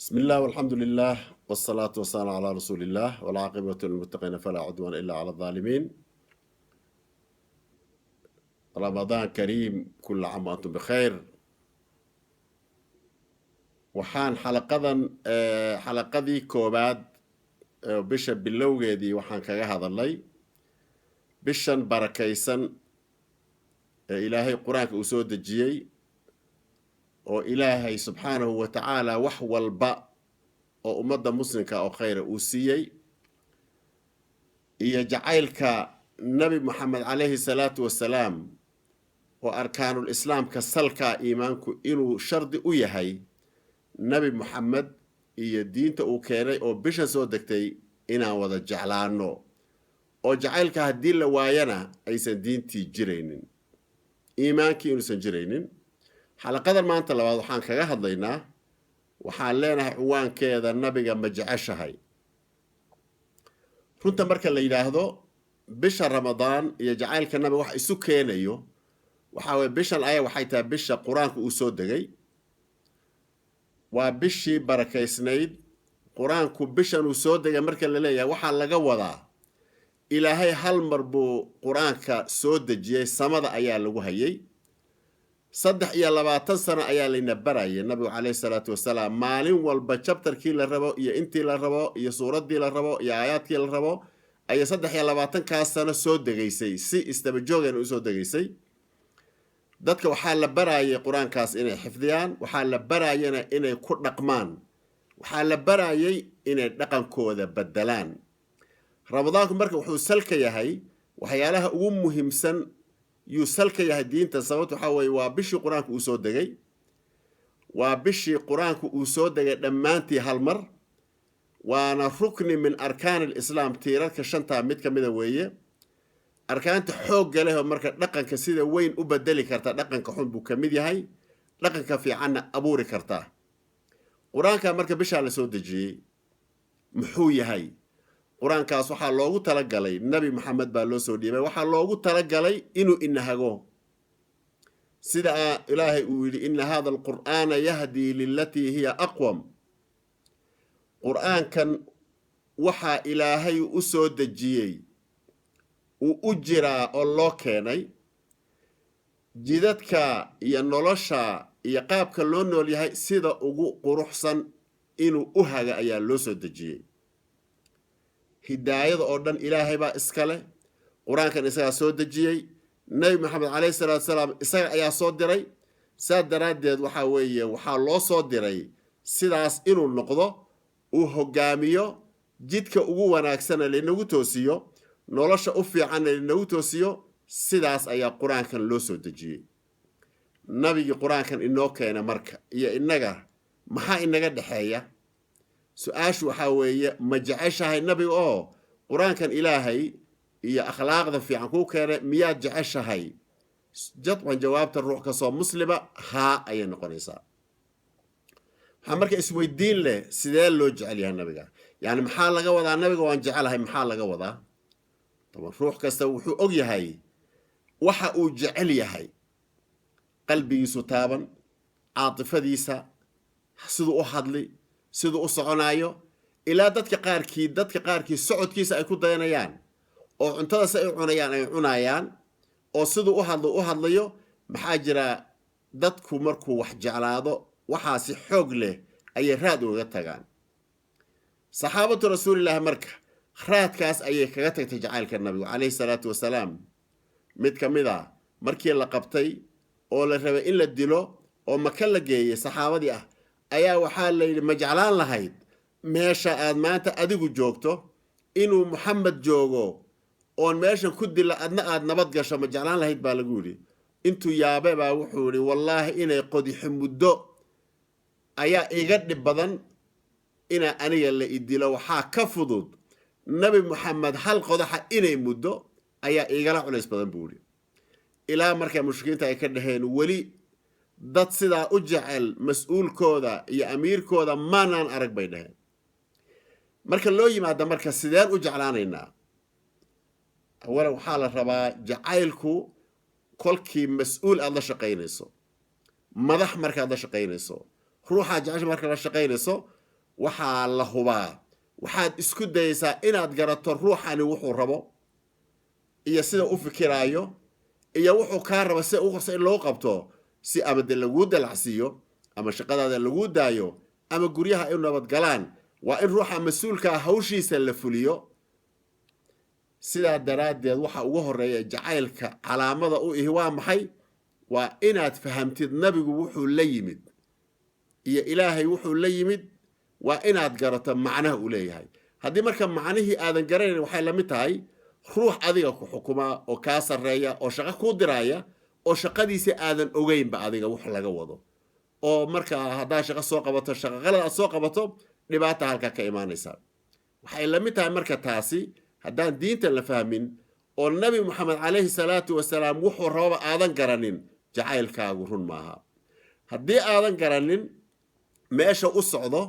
بسم الله والحمد لله والصلاة والسلام على رسول الله والعاقبة للمتقين فلا عدوان إلا على الظالمين. رمضان كريم، كل عام وأنتم بخير. Waxaan xalaqadan, xalaqadii koobaad bisha bilowgeedii, waxaan kaga hadalnay bishan barakaysan ee Ilaahay Qur-aanka uu soo dejiyey, oo Ilaahay subxaanahu wa tacaala wax walba oo ummadda muslimka oo khayra uu siiyey, iyo jacaylka Nebi Moxamed calayhi salaatu wasalaam oo arkaanul islaamka, salkaa iimaanku inuu shardi u yahay, Nebi Moxamed iyo diinta uu keenay oo bishan soo degtay inaan wada jeclaano, oo jacaylka haddii la waayana aysan diintii jiraynin, iimaankii inuusan jiraynin. Xalaqadan maanta labaad waxaan kaga hadlaynaa, waxaan leenahay ciwaankeeda "Nabiga ma jeceshahay?" Runta marka la yidhaahdo, bisha Ramadaan iyo jacaylka nabiga wax isu keenayo waxaa weye, bishan ayaa waxay tahay bisha Qur-aanku uu soo degay. Waa bishii barakaysnayd. Qur-aanku bishan uu soo degay marka la leeyahay, waxaa laga wadaa Ilaahay hal mar buu Qur-aanka soo dejiyey, samada ayaa lagu hayay. 23 sano ayaa layna barayay nabigu calayhi salaatu wasalaam. Maalin walba chapterkii la rabo iyo intii la rabo iyo suuraddii la rabo iyo aayaadkii la rabo ayay 23-kaas sano soo degaysay, si isdaba joogeen usoo degaysay. Dadka waxaa la barayay Qur-aankaas inay xifdiyaan, waxaa la barayana inay ku dhaqmaan, waxaa la barayay inay dhaqankooda bedelaan. Ramadaanku marka wuxuu salka yahay waxyaalaha ugu muhiimsan yuu salka yahay diinta. Sababta waxaa weeye, waa bishii Qur-aanku uu soo degay, waa bishii Qur-aanku uu soo degay dhammaantii hal mar, waana rukni min arkaan alislaam, tiirarka shantaa mid ka mida weeye. Arkaanta xoogga leh oo marka dhaqanka sida weyn u bedeli karta, dhaqanka xun buu ka mid yahay, dhaqanka fiicanna abuuri kartaa. Qur-aanka marka bishaa la soo dejiyey muxuu yahay? Qur-aankaas waxaa loogu talagalay, Nebi Maxamed baa loo soo dhiibay, waxaa loogu talagalay inuu inahago, sida Ilaahay uu yidhi: "إن هذا القرآن يهدي للتي هي أقوم." Qur-aankan waxaa Ilaahay u soo dejiyey, uu u jiraa oo loo keenay jidadka iyo nolosha iyo qaabka loo nool yahay sida ugu quruxsan inuu u haga ayaa loo soo dejiyey. Hidaayada oo dhan Ilaahay baa iskale. Qur-aankan isagaa soo dejiyey, Nebi Maxamed calayhi salaatu salaam isaga ayaa soo diray. Saas daraaddeed waxaa weeye, waxaa loo soo diray sidaas inuu noqdo, uu hogaamiyo, jidka ugu wanaagsana linagu toosiyo, nolosha u fiicanna linagu toosiyo. Sidaas ayaa Qur-aankan loo soo dejiyey. Nabigii Qur-aankan inoo keena marka iyo innaga maxaa inaga dhexeeya? Su-aashu waxaa weeye, ma jeceshahay nabiga oo Qur-aankan Ilaahay iyo akhlaaqda fiican kuu keenay miyaad jeceshahay? Jadwan jawaabta ruux kastoo muslima haa ayay noqonaysaa. Waxaa marka isweydiin leh, sidee loo jecel yahay nabiga? Yani maxaa laga wadaa nabiga waan jecelahay? Maxaa laga wadaa? Taban ruux kasta wuxuu og yahay waxa uu jecel yahay, qalbigiisu taaban, caatifadiisa, siduu u hadli, siduu u soconaayo, ilaa dadka qaarkii socodkiisa ay ku dayanayaan, oo cuntada si ay u cunayaan ay cunayaan, oo siduu u hadlo u hadlayo. Maxaa jira, dadku markuu wax jeclaado, waxaasi xoog leh ayay raad ugaga tagaan. Saxaabatu Rasuulilaahi marka raadkaas ayay kaga tagtay jacaylka nabigu calayhi salaatu wasalaam. Mid ka mid a markii la qabtay oo la rabay in la dilo oo Maka la geeyey saxaabadii ah, ayaa waxaa la yidhi: "Ma jeclaan lahayd meesha aad maanta adigu joogto inuu Muxamed joogo, oon meeshan ku dila, adna aad nabad gasho? Ma jeclaan lahayd?" baa lagu yidhi. Intuu yaabe baa wuxuu yidhi: "Wallaahi, inay qodixi muddo ayaa iga dhib badan inaa aniga la idilo. Waxaa ka fudud Nabi Muxamed hal qodaxa inay muddo ayaa igala culays badan," buu yidhi. Ilaa markaa mushrikiinta ay ka dhaheen: "Weli dad sidaa u jecel mas-uulkooda iyo amiirkooda maanaan arag," bay dhaheen. Marka loo yimaada marka, sideen u jeclaanaynaa? Awalan waxaa la rabaa jacaylku kolkii mas-uul aada la shaqaynayso, madax markaad la shaqaynayso, ruuxaad jecesha marka la shaqaynayso. Waxaa la hubaa waxaad isku dayeysaa inaad garato ruuxani wuxuu rabo iyo sida u fikiraayo iyo wuxuu kaa rabo, sida u qorsa in loo qabto, si ama de laguu dalacsiiyo ama shaqadaada laguu daayo ama guryaha ay u nabadgalaan. Waa in ruuxa mas-uulkaa hawshiisa la fuliyo. Sidaa daraaddeed, waxa ugu horeeya jacaylka calaamada u ihi waa maxay? Waa inaad fahamtid nabigu wuxuu la yimid iyo Ilaahay wuxuu la yimid. Waa inaad garato macnaha uu leeyahay. Haddii marka macnihii aadan garanayn, waxay la mid tahay ruux adiga ku xukumaa oo kaa sarreeya oo shaqo kuu diraaya oo shaqadiisa aadan ogeynba adiga wax laga wado, oo marka haddaad shaqo soo qabato, shaqo qalad aad soo qabato, dhibaata halkaa ka imaanaysa. Waxay la mid tahay marka taasi, haddaan diinta la fahmin oo Nabi Moxamed calayhi salaatu wasalaam wuxuu rababa aadan garanin, jacaylkaagu run maaha. Haddii aadan garanin meesha u socdo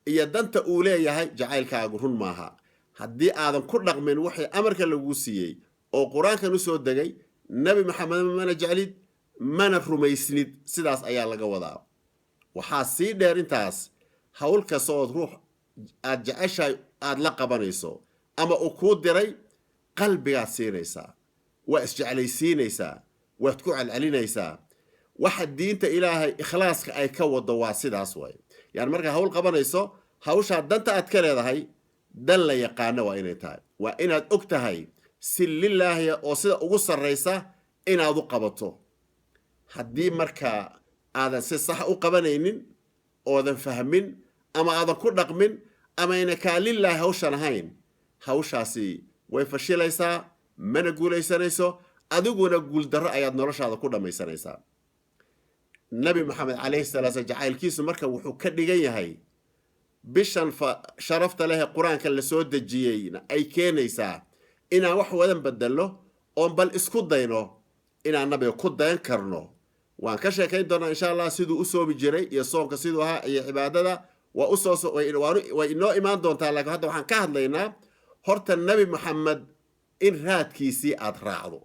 iyo danta uu leeyahay, jacaylkaagu run maaha. Haddii aadan ku dhaqmin wixii amarka laguu siiyey oo Qur-aankan u soo degay, Nebi Maxamed mana jeclid mana rumaysnid. Sidaas ayaa laga wadaa. Waxaa sii dheer intaas, hawl kasta ood ruux aad jeceshahay aada la qabanayso ama uu kuu diray, qalbigaad siinaysaa, waa isjeclaysiinaysaa, waad ku celcelinaysaa. Waxa diinta Ilaahay ikhlaaska ay ka wado waa sidaas waay. Yani markaa hawl qabanayso, hawshaa danta aad ka leedahay dan la yaqaano waa inay tahay. Waa inaad og tahay si lilaahiya oo sida ugu sarraysa inaad u qabato. Haddii markaa aadan si sax u qabanaynin, oodan fahmin ama aadan ku dhaqmin ama ayna kaa lilaahi hawshan ahayn, hawshaasi way fashilaysaa, mana guulaysanayso, adiguna guuldarro ayaad noloshaada ku dhammaysanaysaa. Nabi Maxamed calayhi salaa slam jacaylkiisu marka wuxuu ka dhigan yahay bishan sharafta leh ee Qur-aanka la soo dejiyeyna ay keenaysaa inaan wax wadan bedelno oon bal isku dayno inaan nabiga ku dayan karno. Waan ka sheekayn doonaa insha Allah siduu u soomi jiray iyo soonka siduu ahaa iyo cibaadada. Waa usoo way inoo imaan doontaa, laakiin hadda waxaan ka hadlaynaa horta Nabi Maxamed in raadkiisii aada raacdo.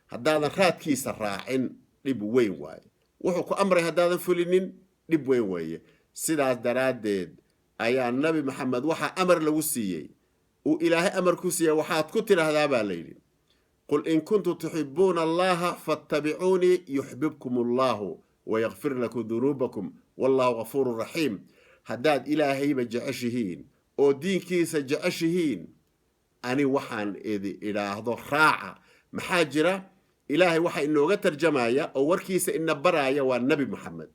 Haddaadan raadkiisa raacin, dhib weyn waaye. Wuxuu ku amray haddaadan fulinin, dhib weyn weeye. Sidaas daraaddeed ayaa Nabi Maxamed waxaa amar lagu siiyey, uu Ilaahay amar ku siiyey, waxaad ku tidhaahdaa baa la yidhi: "Qul in kuntum tuxibuuna Allaha fattabicuunii yuxbibkum Allahu wayakfir lakum dunuubakum, wallahu gafuurun raxiim." Haddaad Ilaahayba jeceshihiin oo diinkiisa jeceshihiin, ani waxaan idi idhaahdo raaca. Maxaa jira? Ilaahay waxa inooga tarjamaya oo warkiisa ina baraaya waa Nebi Maxamed.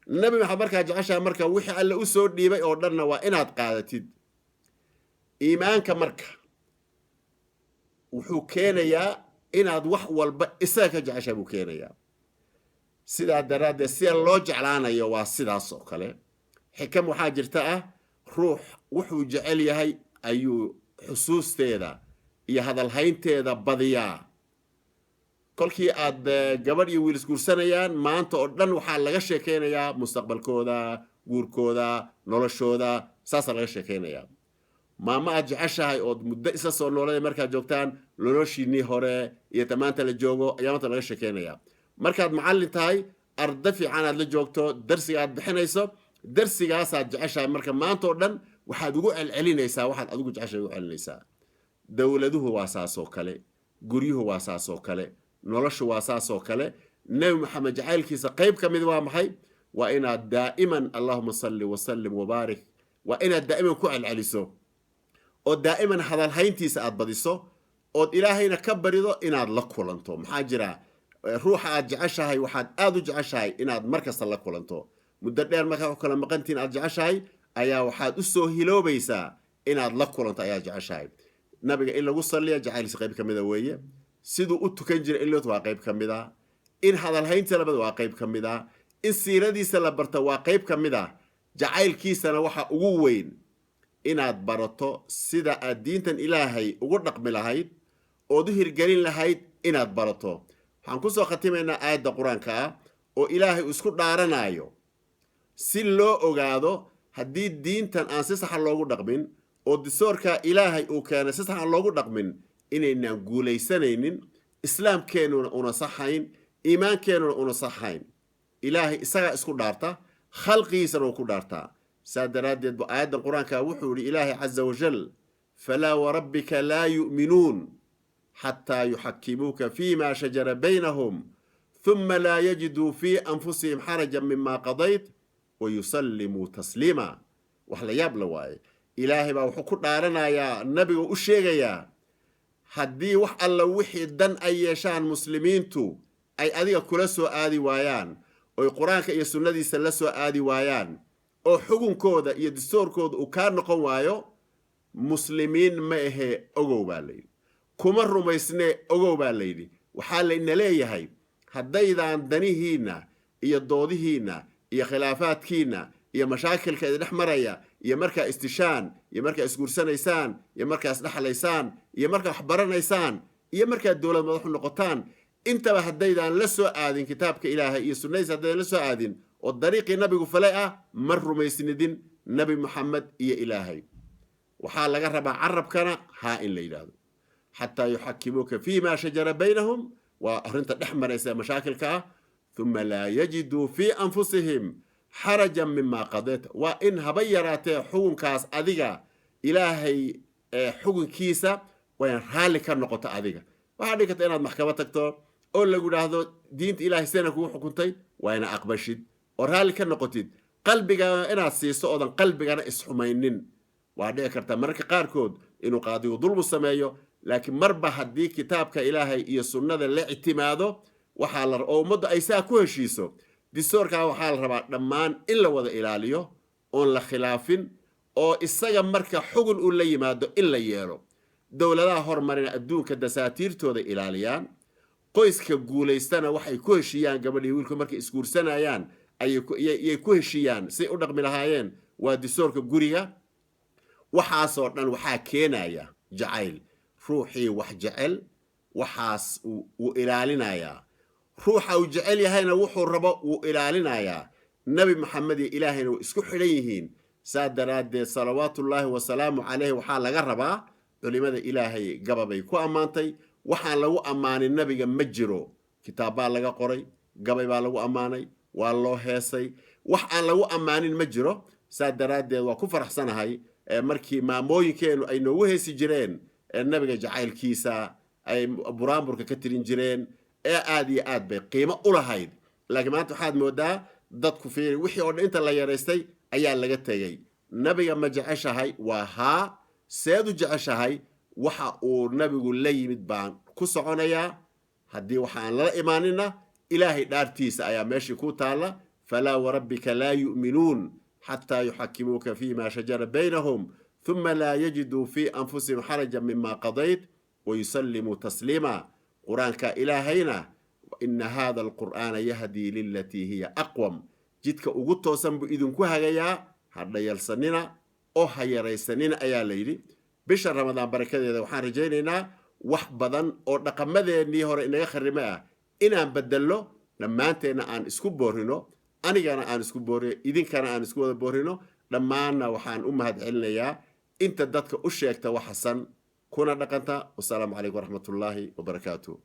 Nebi Maxamed markaa jeceshaha, marka wixii Alle u soo dhiibay oo dhanna waa inaad qaadatid. Iimaanka marka wuxuu keenayaa inaad wax walba isaga ka jeceshahay buu keenayaa. Sidaa daraaddeed, sida loo jeclaanayo waa sidaas oo kale. Xikam waxaa jirta ah, ruux wuxuu jecel yahay ayuu xusuusteeda iyo hadalhaynteeda badiyaa. Kolkii aad gabadh iyo wiil isguursanayaan, maanta oo dhan waxaa laga sheekaynayaa mustaqbalkooda, guurkooda, noloshooda, saasaa laga sheekaynayaa. Maamo aad jeceshahay ood muddo isla soo noolada, markaad joogtaan, noloshiinnii hore iyo tamaanta la joogo ayaa maanta laga sheekaynayaa. Markaad macallin tahay, arda fiican aad la joogto, darsiga aad bixinayso, darsigaasaad jeceshahay. Marka maanta oo dhan waxaad ugu celcelinaysaa waxaad adigu jeceshahay ugu celinaysaa. Dowladuhu waa saasoo kale, guryuhu waa saasoo kale, noloshu waa saasoo kale. Nebi Maxamed jacaylkiisa qayb ka mid waa maxay? Waa inaad daa'iman "Allahuma salli wasallim wabaarik", waa inaad daa'iman ku celceliso oo daa'iman hadalhayntiisa aad badiso, ood Ilaahayna ka barido inaad la kulanto. Maxaa jira? Ruuxa aad jeceshahay waxaad aada u jeceshahay inaad mar kasta la kulanto. Muddo dheer markaa u kala maqantihiin aad jeceshahay ayaa waxaad u soo hiloobaysaa inaad la kulanto ayaa jeceshahay. Nabiga in lagu salliya jacaylkiisa qayb ka mida weeye. Siduu u tukan jiray in loo waa qayb ka mid a. In hadalhaynta labada waa qayb ka mid a. In siiradiisa la barta waa qayb ka mid a. Jacaylkiisana waxa ugu weyn inaad barato sida aad diintan Ilaahay ugu dhaqmi lahayd ood u hirgelin lahayd inaad barato. Waxaan kusoo khatimaynaa aayadda Qur-aanka ah oo Ilaahay uu isku dhaaranaayo, si loo ogaado haddii diintan aan si saxa loogu dhaqmin oo disoorka Ilaahay uu keenay si sax aan loogu dhaqmin, inaynaan guulaysanaynin, islaamkeennuna una saxayn, iimaankeenuna una saxayn. Ilaahay isagaa isku dhaarta, khalqigiisana uu ku dhaartaa. Saa daraaddeed bu aayaddan Qur-aanka wuxuu yihi Ilaahay caza wajal: "Falaa warabbika laa yu'minuun xataa yuxakimuuka fima shajara baynahum, huma laa yajiduu fii anfusihim xarajan mima qadayt wayusallimuu tasliima." Wax la yaab la waaye. Ilaahay baa wuxuu ku dhaaranayaa, nabiga u sheegayaa, haddii wax alla wixii dan ay yeeshaan muslimiintu ay adiga kula soo aadi waayaan, oy Qur-aanka iyo sunnadiisa la soo aadi waayaan, oo xugunkooda iyo distoorkooda uu kaa noqon waayo, muslimiin ma ahee, ogow baa layidhi. Kuma rumaysnee, ogow baa layidhi. Waxaa layna leeyahay, haddaydaan danihiinna iyo doodihiinna iyo khilaafaadkiinna iyo mashaakilka idin dhex maraya, iyo markaa istishaan, iyo markaa isguursanaysaan, iyo markaa isdhexlaysaan, iyo markaa wax baranaysaan, iyo markaad dowlad madaxu noqotaan, intaba haddaydaan la soo aadin kitaabka Ilaahay iyo sunnadiisa, haddaydan la soo aadin oo dariiqii nabigu falay ah, ma rumaysnidin Nabi Muxamed iyo Ilaahay. Waxaa laga rabaa carabkana haa in la yidhaahdo. "Xataa yuxakimuuka fima shajara baynahum" waa arrinta dhex maraysa ee mashaakilka ah. "Huma laa yajiduu fii anfusihim xarajan mima qadayta" waa in haba yaraatee xukunkaas adiga Ilaahay xukunkiisa waa in raalli ka noqoto adiga. Waxaa dhigi karta inaad maxkamad tagto oo lagu idhaahdo, "Diinta Ilaahay sidana kugu xukuntay." Waa ina aqbashid oo raalli ka noqotid, qalbigana inaad siiso oodan qalbigana isxumaynin. Waa dhici karta mararka qaarkood inuu qaadigu dulmu sameeyo, laakiin marba haddii kitaabka Ilaahay iyo sunnada la ictimaado, waxaa la oo ummaddu ay saa ku heshiiso, distoorkaa waxaa la rabaa dhammaan in la wada ilaaliyo oon la khilaafin, oo isaga marka xugun uu la yimaado in la yeelo. Dowladaha hormarina adduunka dasaatiirtooda ilaaliyaan. Qoyska guulaystana waxay ku heshiiyaan, gabadhii wiilku markay isguursanayaan ayay ku heshiiyaan say u dhaqmi lahaayeen, waa distoorka guriga. Waxaasoo dhan waxaa keenaya jacayl. Ruuxii wax jecel waxaas wuu ilaalinayaa, ruuxa uu jecel yahayna wuxuu rabo wuu ilaalinayaa. Nabi Maxamed iyo Ilaahayna way isku xidhan yihiin. Saa daraaddeed, salawaatullaahi wasalaamu caleyh, waxaa laga rabaa culimada Ilaahay gababay ku ammaantay. Waxaan lagu ammaanin nabiga ma jiro. Kitaabbaa laga qoray, gabay baa lagu ammaanay, waa loo heesay. Wax aan lagu ammaanin ma jiro. Saa daraaddeed waa ku faraxsanahay markii maamooyinkeennu ay noogu heesi jireen nabiga jacaylkiisa, ay buraanburka ka tirin jireen, ee aad iyo aad bay qiimo u lahayd. Laakiin maanta waxaad moodaa dadku, fiiri, wixii oo dhan inta la yaraystay ayaa laga tegey. Nabiga ma jeceshahay? Waa haa. Seed u jeceshahay? Waxa uu nabigu la yimid baan ku soconayaa. Haddii waxaan lala imaaninna, Ilaahay dhaartiisa ayaa meeshii ku taalla: "Falaa warabbika laa yu'minuun xataa yuxakimuuka fima shajara baynahum, huma laa yajiduu fii anfusihim xarajan mima qadayt wayusallimuu tasliima." Qur-aanka Ilaahayna: "Ina hada alqur'aana yahdii lilatii hiya aqwam." Jidka ugu toosan buu idinku hagayaa. Ha dhayalsanina oo ha yaraysanina ayaa la yidhi. Bisha Ramadaan barakadeeda waxaan rajaynaynaa wax badan oo dhaqamadeennii hore inaga kharime ah inaan bedello, dhammaanteenna aan isku boorino, anigana aan isku boorino, idinkana aan isku wada boorino. Dhammaanna waxaan u mahad celinayaa inta dadka u sheegta wax xasan kuna dhaqanta. Wasalaamu calaykum waraxmatullaahi wabarakaatu.